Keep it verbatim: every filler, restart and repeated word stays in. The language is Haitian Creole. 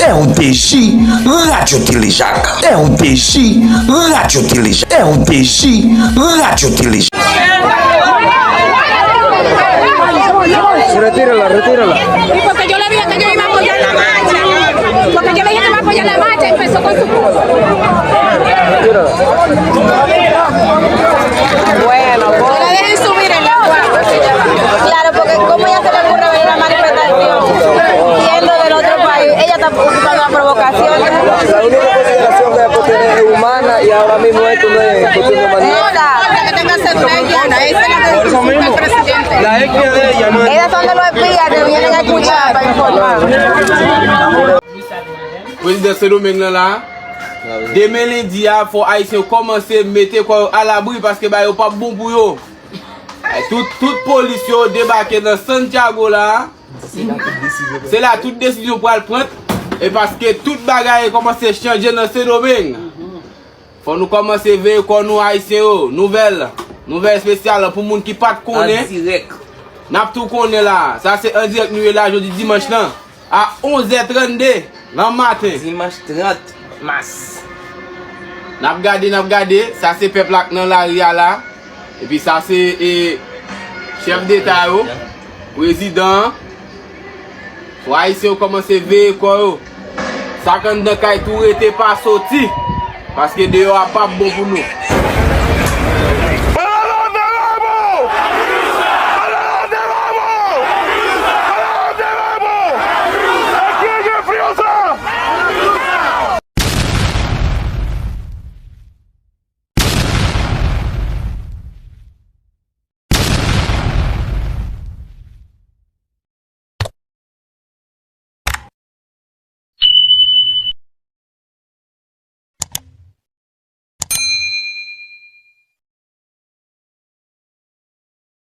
R D J, Radyo Telejak. R D J, Radyo Telejak. R D J, Radyo Telejak. Retírala, retírala. Y porque yo le dije que yo iba a apoyar la marcha. Porque yo le dije que iba a apoyar la marcha, empezó con su... Bueno, no la dejen subir el agua. Claro, porque ¿cómo ella se le ocurre venir a manifestar? Siendo del otro país, ella está buscando una provocación. La única consideración que ella puede tener es humana y ahora mismo esto no es cuestión de humanidad. Exacto. Esas son de los espías que vienen a escuchar para informar. Prezidan Sendomeng nan la. Demen lendi a, fò Ayisyen yo kòmanse mete kò yo alabri paske bagay yo p ap bon pou yo. Tout, tout polis yo debake nan Santiago la. Se la tout desizyon pral pran. E paske tout bagay kòmanse chanje nan Sendomeng. Fò nou kòmanse veye kò nou, Ayisyen yo. Nouvèl, nouvèl espesyal pou moun ki pa t konnen. An dirèk. N ap tou konnen la. Sa se an dirèk nou ye la jodi dimanch lan. A onz è trannde nan maten. Dimanch trant mas. N ap gade, n ap gade. Sa se pèp la k nan lari a la. Epi sa se, e, chèf deta yo, prezidan an. Fò Ayisyen yo kòmanse veye kò yo. Sa k anndan kay tou rete pa soti. Paske deyò a p ap bon pou nou.